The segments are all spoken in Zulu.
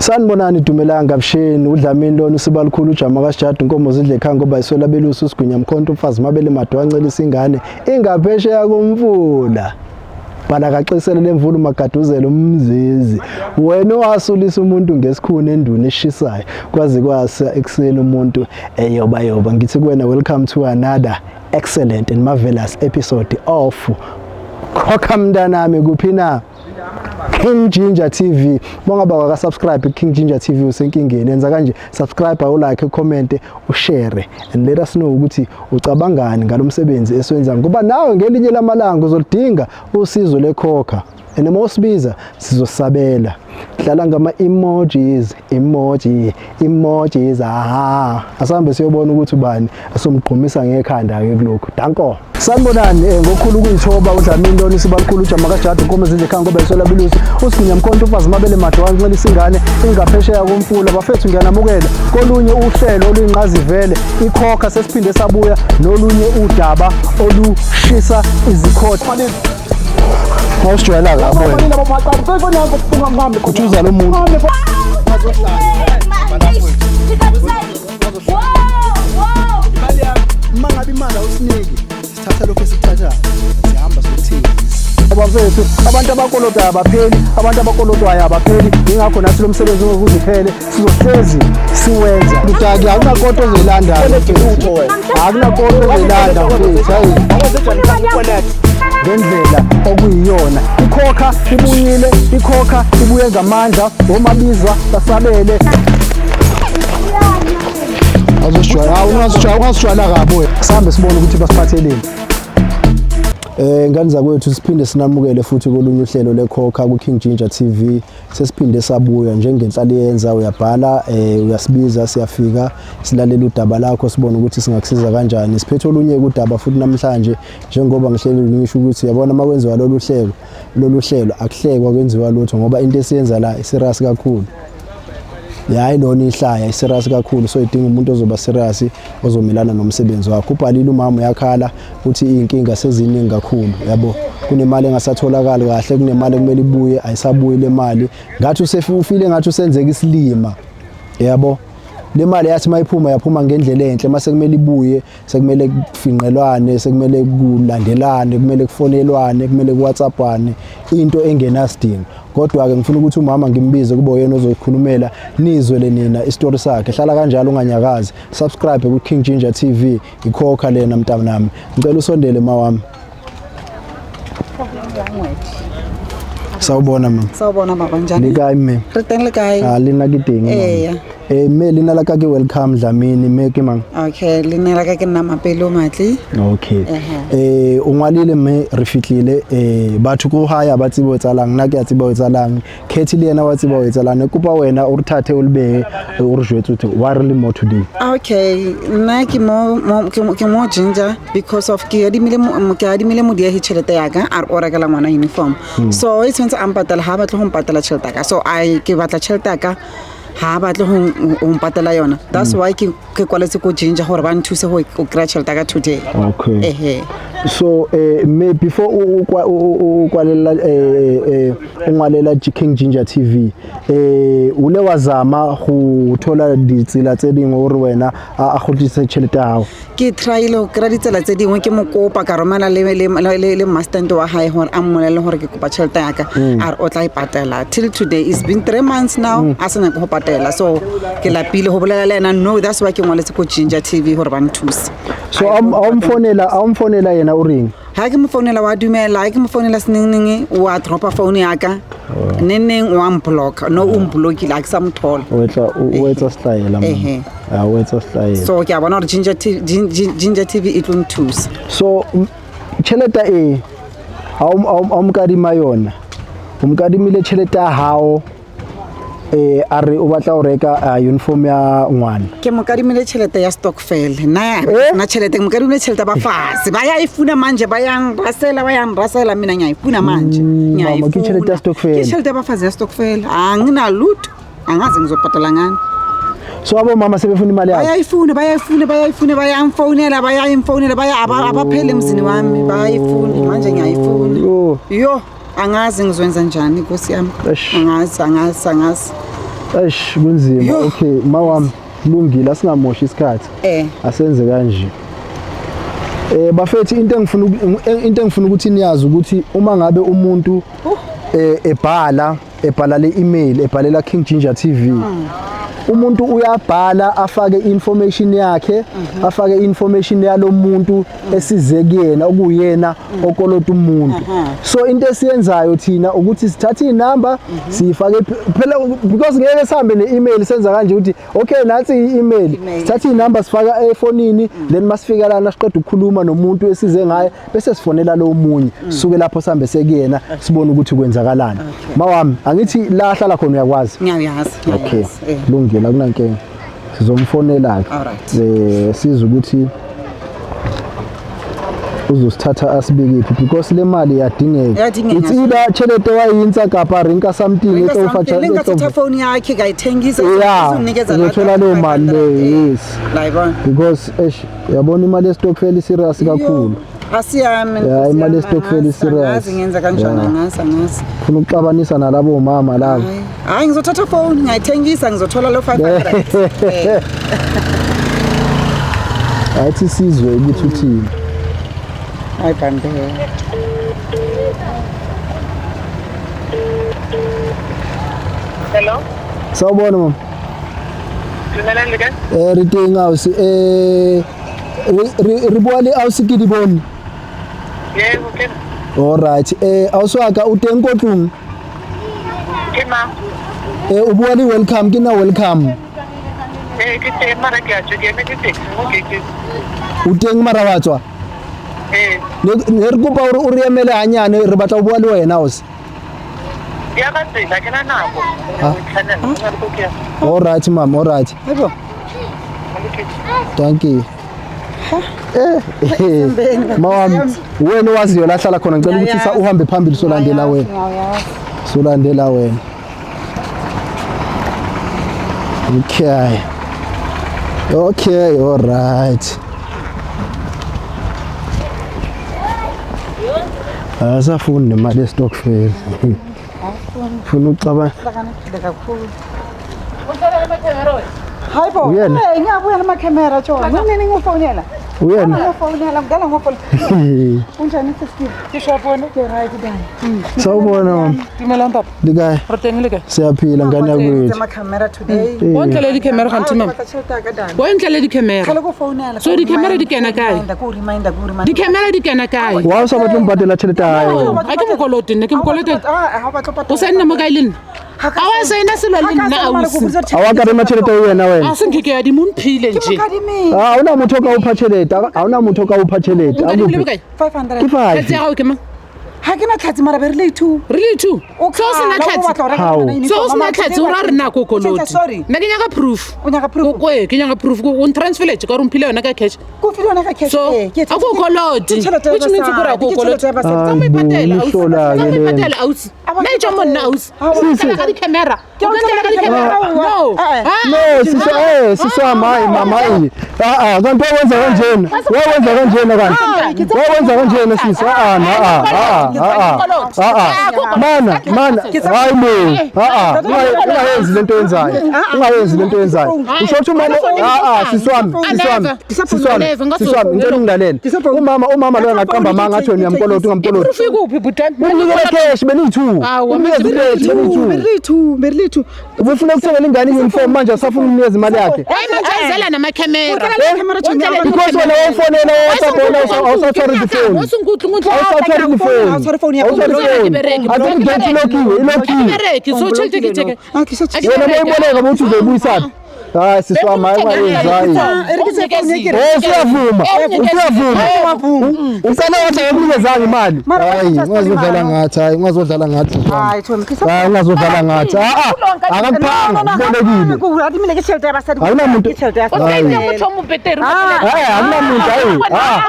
Sanibonani, dumelang, avuxeni. UDlamini lona, uSibalukhulu, ujama kaSijadu, inkomo zidle ekhaya ngoba iswela belusi, usigwinya mkhonto, umfazi mabele madwancelisa ingane ingaphesheya komfula. Bhala kaxisele lemvula, umagaduzela umzizi. Wena owasulisa umuntu ngesikhuni enduni eshisayo kwaze kwasa ekuseni umuntu eyoba yoba. Ngithi kuwena, welcome to another excellent and marvelous episode of Khokha Mntanami. Kuphi na? King Ginger TV. Bongaba waka subscribe King Ginger TV, usenkingeni. Yenza kanje: subscribe, ulike, comment, ushare and let us know ukuthi ucabangani ngalomsebenzi esiwenza, ngoba nawe ngelinye lamalanga uzolidinga usizo lekhokha and uma usibiza sizosabela. Dlala ngama emojis, emoji, emojis. Aha, asambe siyobona ukuthi ubani asomgqumisa ngekhanda ke kulokhu. Danko. Sanibonani, ngokukhulu ukuyithoba, uDlamini lona, uSibalukhulu, ujama kaJadu, inkomo zidle ekhaya ngoba isola belusi, usigwinya mkhonto, umfazi mabele madwancelisa ingane ingaphesheya komfula. Bafethu, ngiyanamukela kolunye uhlelo oluyinqazivele, ikhokha. Sesiphinde sabuya nolunye udaba olushisa izikhotha. Mawusijwayela kabi wena, khuthuza lo muntu. Imali yami, uma ngabe imali awusiniki, sithatha lokhu esikuthathayo, sihamba siyothengisa. Bafethu, abantu abakolotayo abapheli, abantu abakolotwayo abapheli. Yingakho nathi lo msebenzi ungeke uphele, sizohlezi siwenza. Ludaki, akunakoto ozoyilanda, akunakoto ozoyilanda mfethu. Hayi, ngendlela okuyiyona ikhokha ibuyile, ikhokha ibuye ngamandla. Omabizwa basabele. Azosijwayela, ungasijwayela, ungasijwayela kabi wena. Sihambe sibone ukuthi basiphatheleni. Ngane zakwethu, siphinde sinamukele futhi kolunye uhlelo lekhokha ku King Ginger TV. Sesiphinde sabuya njengenhlali yenza. Uyabhala, uyasibiza, siyafika, silalela udaba lakho, sibone ukuthi singakusiza kanjani. Siphethe olunye udaba futhi namhlanje. Njengoba ngihleli ngisho ukuthi yabona, makwenziwa lolu hlelo akuhlekwa, kwenziwa lutho, ngoba into esiyenza la iserious kakhulu. Hayi, lona ihlaya, iserious kakhulu, so idinga umuntu ozoba serious, ozomelana nomsebenzi wakhe. Ubhalile umama, uyakhala, uthi iy'nkinga seziningi kakhulu, yabo. Kunemali engasatholakali kahle, kunemali ekumele ibuye, ayisabuyi le mali. Ngathi ufile, ngathi usenzeka isilima, yabo. Le mali yathi mayiphuma, yaphuma ngendlela enhle, mase kumele ibuye, sekumele kufinqelwane, sekumele kulandelane, kumele kufonelwane, kumele kuwhatsappane, into engenasidingo. Kodwa-ke ngifuna ukuthi umama ngimbize, kube uyena ozoyikhulumela, nizwele nina isitori sakhe. Hlala kanjalo, unganyakazi. Subscribe ku-King Ginger TV. Ikhokha lena, mntanami. Ngicela usondele, ma wami. Sawubona, mama. Sawubona baba, njani? Le kae, mme? Re teng, le kae? Ah, le nna ke teng, mama. Eya. Mme, leina la ka ke Welcome Dlamini. Mme ke mang? Okay, leina la ka ke nna Mapelo Matli. Okay. Ehe. O ngwalile, mme, re fitlile. Batho ko hae ba tsebe ho etsahalang, nna ke a tseba ho etsahalang, Khethi le yena wa tseba ho etsahalang. Ne kopa wena o re thathe, o le behe, o re jwetse hore why re le mo today. Okay, nna ke mo Ginger because of ke adimile Modiegi tšhelete ya ka, a re o rekela ngwana uniform. So e tshwanetse a mpatela, ha a batle go mpatela tšhelete ya ka. So I ke batla tšhelete ya ka, ha a batle go mpatela yona. That's why ke kwaletse ko Ginger gore ba nthuse go kry-a tšhelete ya ka today. Okay. Ehe. So mme, before o kwalela, o ngwalela King Ginger TV, o le wa zama go thola ditsela tse dingwe gore wena a kgutlise tšhelete ya gago? Ke tryile go kry-a ditsela tse dingwe, ke mo kopa, ka romela le mastand wa gae gore a mmolele gore ke kopa tšhelete yaka. A re o tla e patela. Till today, it's been 3 months now, a se nyake go patela. So ke lapile go bolela le ena. No, that's why ke ngwaletse ko Ginger TV gore ba nthuse. So a o mfonela, yena o reng? Ga ke mo founela, wa dumela. Ga ke mo founela senengneng, wa dropa phone yaka. Neneng wa mblocka. No, o mblockile, a ke sa mo thola. O etsa style. Ehe. A o etsa style. So ke a bona gore Ginger TV e tlo nthusa. So tšhelete e ha o mokadima yona, o mokadimile tšhelete ya hao, a re o batla go reka uniform ya ngwana. Ke mo kadimile tšhelete ya stokvel nna. Eh? Nna tšhelete, ke mo kadimile tšhelete ya bafazi. Bayayifuna manje, bayangirasela, bayangirasela. Mina ngiyayifuna manje. Mama, ke tjhelete ya stokvel? Ke tšhelete ya bafazi ya stokvel. Anginalutho, angazi ngizobhadala ngani. So abomama sebefuna imali yabo? Bayayifuna, bayayifuna, bayayifuna, bayamfonela, bayayimfonela, baya abapheli emzini wami. Bayayifuna manje, ngiyayifuna. Oh. Yo, angazi ngizwenza njani, nkosi yami. Eish. Angazi, angazi, angazi. Eish kunzima. Yo. Okay, mawami kulungile asingamoshi isikhathi. Eh. Asenze kanje. Bafethi into engifuna ukuthi niyazi ukuthi uma ngabe umuntu ebhala le email ebhalela King Ginger TV, umuntu uyabhala afake information yakhe, afake information yalomuntu esize kuyena, okuyena okolota umuntu. So into esiyenzayo thina ukuthi sithathe inamba siyifake phela, because ngeke sihambe ne-email senza kanje ukuthi okay, nansi i-email. Email. Sithathe inamba sifaka efonini, then masifika lana siqeda ukukhuluma nomuntu esize ngaye, bese sifonela lo munye, suke lapho sihambe sekuyena sibone ukuthi kwenzakalani. Mawami, angithi la ahlala khona uyakwazi? Ngiyayazi. Okay. Ngiyayazi, eh. Lungile, akunankinga, sizomfonela ke. Alright. Sizwe ukuthi uzosithatha asibekephi, because le mali iyadingeka. Iyadingeka. It's either tjhelete wa yintsa kapa re nka something e tlo fa. Lingathatha phone yakhe kayithengisa. Yeah, uzonikeza la uzothola leyo mali leyo, 500, yes. La yibona. Because eish, uyabona imali yestokfela i-serious kakhulu. Asiyami. Yeah, imali yestokfela i-serious. Angazi ngenza kanjani. Yeah. Angazi. Funa ukuxabanisa nalabo mama labo. Hayi, hayi, ngizothatha phone ngiyayithengisa, ngizothola lo 500. Athi sizwe ukuthi uthini. Hayi bambe. Hello. Sawubona mama. Dumelang, le kae? Re teng ausi. Re bua le ausi ke di bone. Yebo, ke All right. Ausi wa ka o teng ko tlung? Ke mang? O bua le Welcome, ke na Welcome. Ke teng mara ke a tswa, ke emetse taxi mo gate. O teng mara wa tswa? Eh. Ne re kopa hore o re emele hanyane, re batla ho bua le wena ausi. Ya ka tsela, ke na nako. Ah. O itlhanela, o na le ko ke ya. All right mama, all right. Hayibo. Thank you. Mawami, wena owaziyo la hlala khona, ngicela ukuthi uhambe phambili solandela wena. Ngiyayazi. Solandela wena. Okay. Okay, all right. Asafuni nemali yestokfela. Funa ucabanga. Hlakaniphile kakhulu. Hayibo. Uyena? Ngiyabuya namakhamera tsho. Nini ngifonela? Uyena? Ngifonela, ngidala ngofonela. Unjani sisi? Ke shapone. Ke right dani. Sawubona mama. Dumelang papa. Le kae? Re teng, le kae? Siyaphila ngane yakwethu. Amakhamera today. O ntlele di-camera gantsi mama. Batla tjhelete ya ka dani. O ntlele di-camera. Kgale ko founela. So di-camera di kena kae? Ko reminder, ko reminder. Di-camera di kena kae? Wa o sa batle ho mpatela tjhelete ya hae wena? Ha ke mokolote nna, ke mokolote. Ah, ha o batle ho patala. O saenna mo kae le nna? Ha ka Ha wa saena selo le nna ausi. Ha wa kadima tjhelete ho yena wena? A se nke ke ya di mo mphile Ke nje. mo kadimile. Ah, ha hona motho o ka o pha tjhelete. Ha hona motho o ka o pha tjhelete. O nkadimile bokae? 500. Ke five. Tlhatsi ya gago ke mang? Ha ke na tlhatsi mara be re le two. Re le two. O So o sena kgala, o tlhatsi. batla ho reka How? ngwana uniform, So o sena mara tlhatsi o ra re nna ko kolote. Sorry. Nna ke nyaka proof. O nyaka proof? Ko ke nyaka proof. O ntransferetse ka gore o mphile yona ka cash. Ko file yona ka cash. So eh, ke a ko kolote. Ke tjhelete ya Which means gore a ko basadi, ke kolote. tjhelete ya basadi. Tsa mo ipatela Ai, ausi. bo, Tsa mo mehlola ke ipatela ausi. Nna e tswa mo nna ausi. Sisi. O ka di-camera. O ka ntlela ka di-camera. No. Eh, eh. Ah, No, sisi sisi wami, hayi mama, hayi. Ah ah, kanti wawenza kanjena. Wawenza kanjena kanti. Wawenza kanjena sisi. Ah ah, ah ah ah ah ah. Mana, mana, hayi bo. Ah ah, ungayenzi lento oyenzayo. Ungayenzi lento oyenzayo. Usho ukuthi umama, ah ah, sisi wami, sisi wami. Sisi wami, sisi wami, ngicela ungilalele. Umama lo angaqamba amanga athi wena uyamkolota, ungamkolota. I-proof ikuphi bhuti? Umnikele cash beniyi-two. Awa, Umnikeze cash beniyi-two. Be re le two, be re le two. Ubufuna ukuthengela ingane i-uniform, manje awusafuna umnikeza imali yakhe. Hayi manje ayizela namakhamera. Because wena wawufonela WhatsApp, wena awusatshwari the-phone. Awusatshwari the-phone. Awusatshwari phone yakho. Awusatshwari phone. Athi ngidonsi ilokhiwe, ilokhiwe. Akibereki, so tjhelete ke tjeke. Wena mawuyiboleka bothi uzoyibuyisaphi? Hayi sisi wami, hayi ungayenzi, hayi. Eh, usuyavuma. Usuyavuma. Ucela wathi akakunikezanga imali. Mara Hayi, wathi ungazodlala ngathi, hayi ungazodlala ngathi sisi wami. Hayi, Thomi, ke sa- Hayi ungazodlala ngathi. Ah ah, akakuphanga, ubolekile. Ko adimile ke tjhelete ya basadi. Akunamuntu- Ke tjhelete ya O Hayi. teng motho o mo betere. Hayi akunamuntu, hayi. Ah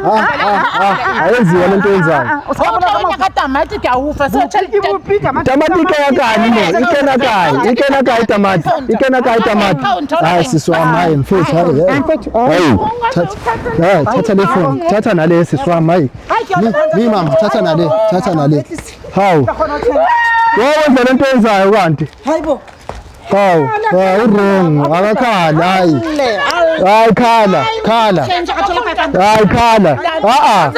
ah ah, ayenziwa lento oyenzayo. O ska O tla nyaka tamati ke a ufa. So tjhelete. Tamati ikena kae no? Ikena kae? Ikena kae tamati? Ikena kae tamati? Hayi sisi wami, hayi mfethu, hayi. Hayi. Hayi, thatha le phone. Thatha nale sisi wami, hayi. Mi mama, thatha nale, thatha nale. Hawu. Wawenza lento oyenzayo kanti. Hayibo. Hawu, hawu wrong, akakhali hayi. Hayi khala, khala. Hayi khala. A a.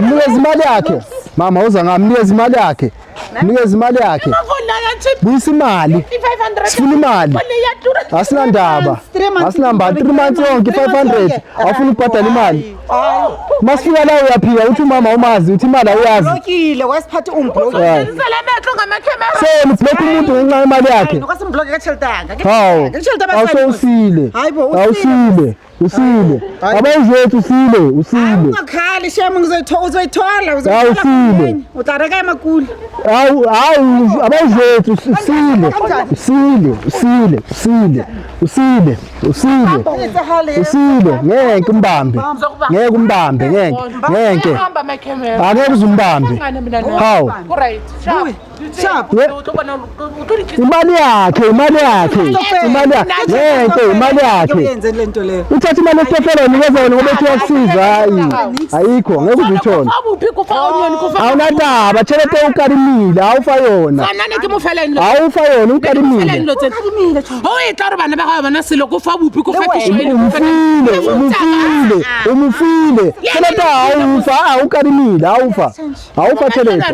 Mnikeza imali yakhe. Mama uza ngami, mnikeza imali yakhe. Mnikeza imali yakhe. Buyisa imali. Sifuna imali. Asinandaba. Asinamba 3 months yonke 500. Awufuna ukubhadala imali. Masifika la uyaphika uthi umama umazi uthi imali awuyazi. Blokile wasiphatha ungiblokile. So ublock umuntu ngenxa yemali yakhe. Nokasimblocke ka tšhelete yaka. Hawu. Ke tšhelete ya basadi. Awusile. Hayi bo, usile. Awusile. Usile. Abayizwethu usile, usile. Ungakhali shame ngizoyithola uzoyithola Hawu, usile. O tla reka emakula. Hawu, hawu abayizwethu usile. Usile, usile, usile. Usile, usile. Usile, ngeke umbambe. Ngeke umbambe, ngeke. Ngeke. Angeke uzumbambe. Hawu. Sharp. Imali yakhe, imali yakhe. Imali yakhe. Ngeke, imali yakhe. Uyenze le nto leyo. Uthatha imali esitofela unikeza wena ngoba ethi uyakusiza. Hayi. Ayikho, ngeke uze uyithole. Awunandaba, tshelete ukarimile, awufa yona. Awufa yona ukarimile. Umufile, umufile, umufile. Tshelete awufa, awukarimile, awufa. Awufa tshelete.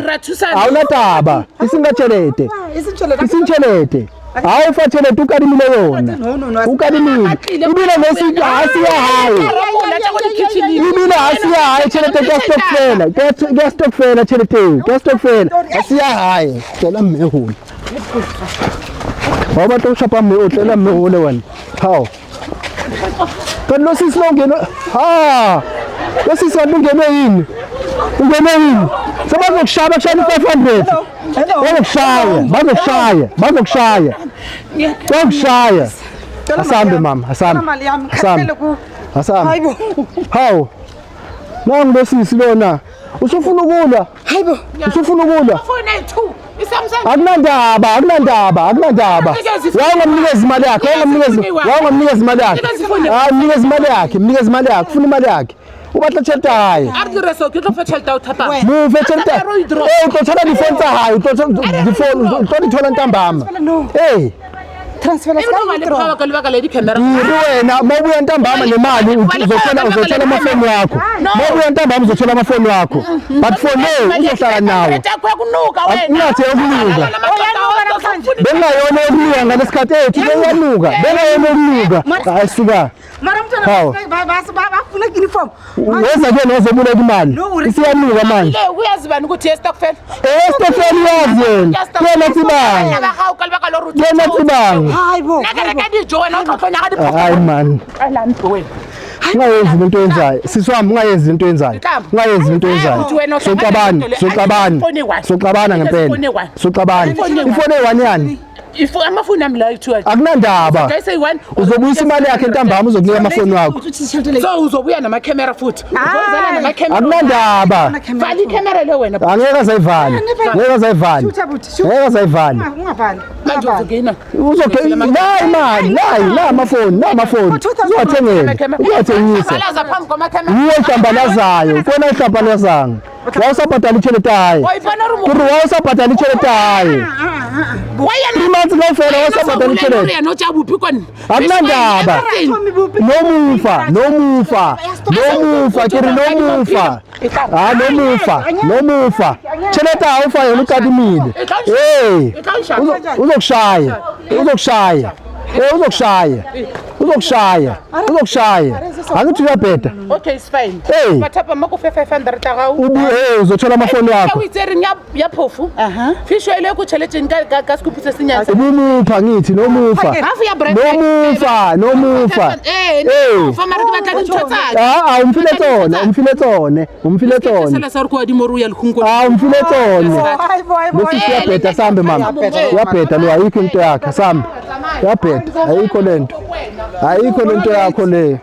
Awunandaba, isinga tshelete. Isintšhelete. Isintšhelete. Awufa tshelete ukarimile yona. No, no, no. Ukarimile. Ibile ngesithi asiya hayi. Ibile asiya hayi tshelete ke stokfela. Ke stokfela tshelete. Ke stokfela. Asiya hayi. Tlela mme hole. Wa batla ho shapa mme o tlela mme hole wena. Hao. Kanti lo sisi lo ungene ha. Lo sisi kanti ungenwe yini? Ungenwe yini? Sebazokushaya bakushaya i-500. Hello. Bazokushaya, bazokushaya, bazokushaya. Bazokushaya. Asambe mama, asambe. Mali yami Asambe. khathele ku. Asambe. Hayibo. Hawu. Nangu lo sisi lona. Usufuna ukulwa? Hayibo. Usufuna ukulwa? Akunandaba, akunandaba, akunandaba. Wawungamnikeza imali yakhe, wawungamnikeza, wawungamnikeza imali yakhe. Hayi, mnikeza imali yakhe, mnikeza imali yakhe, ufuna imali yakhe. O batla tjhelete ya hae. Mofe tjhelete. Eh, o tlo thola difounu tsa hae, o tlo thola difounu, o tlo di thola ntambama. Eh, Transfer la withdraw. Yini wena mawubuya ntambama nemali uzothola uzothola amafoni wakho. Mawubuya ntambama uzothola amafoni wakho. But for now uzohlala nawo. Ungathi yokunuka. Bengayona yokunuka ngalesikhathi ethu beyanuka. Bengayona yokunuka. Hayi suka. Mara mntwana Hawu. ba ba ba bafuna uniform. Weza ke nozobulela imali. No, uri- Isiyanuka manje. Uyazi bani ukuthi yestokfela? Eh, Stefan yazi yena. Yena tsibanga. Yena tsibanga. Hayibo. Hayi man. Ungayenzi lento oyenzayo. Sisi wami ungayenzi lento oyenzayo. Ungayenzi lento oyenzayo. Soxabana, soxabana. Soxabana ngempela. Soxabana. Ifone eyi-one yani? Amafoni ami la two. Akunandaba. Uzobuyisa imali yakhe ntambama uzokunika amafoni wakho. Uthi tšhelete le. So uzobuya namakhemera futhi. Uzozala namakhemera. Akunandaba. Vala ikhemera le wena. Angeke azayivale. Ngeke azayivale. Shutha buthi, shutha. Ngeke azayivale. Ungavali. Manje uzongena. Uzoke la imali, la la amafoni, la amafoni. Uzowathengela. Uzowathengisa. Balaza phambi kwamakhemera. Yiwo ohlambalazayo, kona ohlambalazanga. Wawusabhadala itshelete hayi. Wayibona uri Kuri wawusabhadala itshelete hayi. Wayena 3 months kaofela wawusabhadala itshelete. yena otsha buphi kona. Akunandaba. Nomufa, nomufa, nomufa, ke re nomufa. Ha nomufa, nomufa. Tshelete ha o fa yona o kadimile. Hey. Uzokushaya. Uzokushaya. Eh uzokushaya. Uzokushaya. Uzokushaya. Angithi uyabheda. Okay, it's fine. Hey. Bathapa makufe 500 ta gago. Ubu eh uzothola amafoni wakho. O itse reng ya phofu. Fisho ile ko tšheleteng ka sekupu se senyane. Ubumupha ngithi nomufa. Hafu ya bread. Nomufa, nomufa. Eh, nomufa mara ke batla dintho tsa ka. Ah, umfile tsone, umfile tsone, umfile tsone. Sela sa re ko adimo re o ya lehung ko. Ah, umfile tsone. Hayibo, hayibo. Lesi siyabheda sambe mama. Uyabheda lo ayikho into yakhe sambe. Uyabheda ayikho lento. Ayikho lento yakho le.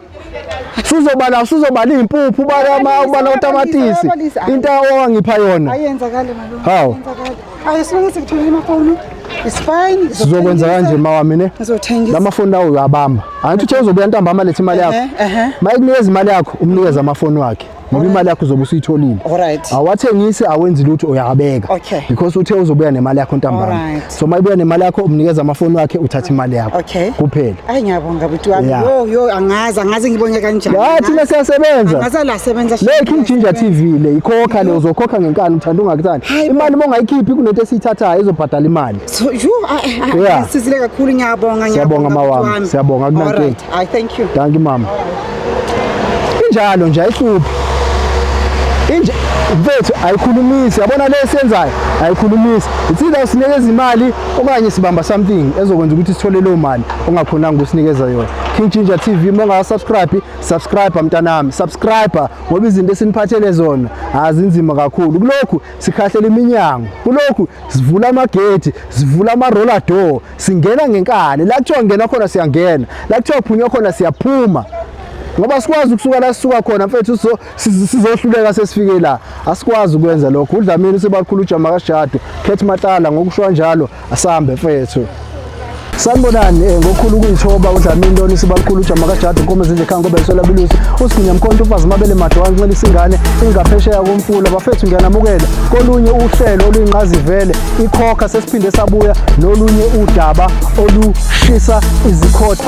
Suzobala suzobala impuphu ubala ama ubala utamatisi. Into owangipha yona. Ayenzakale malume. Hawu. Ayenzakale. Hayi silunge sikutholile amafoni. It's fine. Sizokwenza kanje mawami ne. Ngizothengisa. Lamafoni lawo uyabamba. Angithi uthe uzobuya ntambama lethe imali yakho. Ehhe, ehhe. Mayikunikeza imali yakho umnikeze amafoni wakhe. Ngoba imali yakho uzobe usuyitholile. Alright. Awathengisi, awenzi lutho, uyabeka. Okay. Because uthe uzobuya nemali yakho ntambama. Alright. So mayibuya nemali yakho umnikeza amafoni wakhe, uthatha imali yakho. Okay. Kuphela. Ayi, ngiyabonga buti wami. Yeah. Yo yo, angazi ngibonge kanjani. La thina siyasebenza. Angazi la sebenza. Le King Ginger TV le ikhokha le, uzokhokha ngenkani, uthanda ungakuthandi. Hayi bo. Imali uma ungayikhiphi kunento esiyithathayo ezobhadala imali. So yo, Yeah. sizile kakhulu, ngiyabonga. Siyabonga, Ngiyabonga, mawami. buti wami. Siyabonga, akunankinga. Alright. Ayi, thank you. Dankie mama. Injalo nje, ayihluphi. Inje mfethu, ayikhulumisi, yabona le esiyenzayo ayikhulumisi. It's either usinikeza imali okanye sibamba something ezokwenza ukuthi sithole leyo mali ongakhonanga ukusinikeza yona. King Ginger TV, uma unga-subscribe, subscribe mntanami, subscribe, ngoba izinto esiniphathele zona azinzima kakhulu. Kulokhu sikhahlela iminyango, kulokhu sivula amagate, sivula ama-roller door, singena ngenkani. La kuthiwa ngena khona siyangena, la kuthiwa phunywa khona siyaphuma, ngoba sikwazi ukusuka la sisuka khona mfethu, sizohluleka sesifike la, asikwazi ukwenza lokho. UDlamini usebakhulu, ujama kaSjadu Khethi Matlala, ngokusho kanjalo. Asambe mfethu. Sanibonani, ngokukhulu ukuyithoba, uDlamini lona isibakhulu, ujama kaJadu, inkomo zidle ekhaya ngoba isola bilusi, uSigunya Mkhonto, umfazi mabele madwa ncelisa ingane ingaphesheya komfula. Bafethu, ngiyanamukela kolunye uhlelo oluyinqazivele, ikhokha. Sesiphinde sabuya nolunye udaba olushisa izikhotha.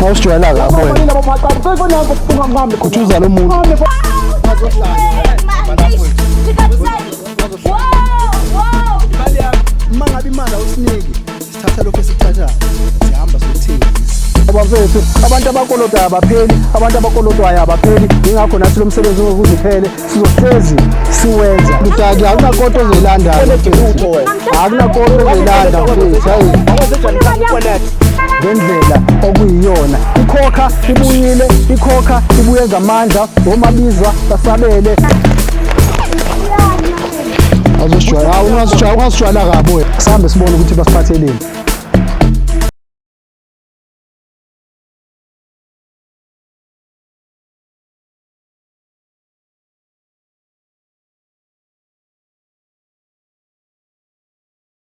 Awusijwayela kabi wena, khuthuza lo muntu. Wow! Uma ngabe imali awusiniki, sithatha lokhu esikuthathayo, sihamba sokuthengisa. Bafethu, abantu abakolotayo abapheli, abantu abakolotwayo abapheli. Yingakho nathi lo msebenzi ungeke uphele, sizohlezi siwenza. Mtaki, akunakoto ozoyilanda mfethu, akunakoto ozoyilanda mfethu. Hayi, ngendlela okuyiyona ikhokha ibuyile, ikhokha ibuye ngamandla, omabizwa basabele. Azosijwayela, hawu, ungasijwayela, ungasijwayela kabi wena. Sihambe sibone ukuthi basiphatheleni.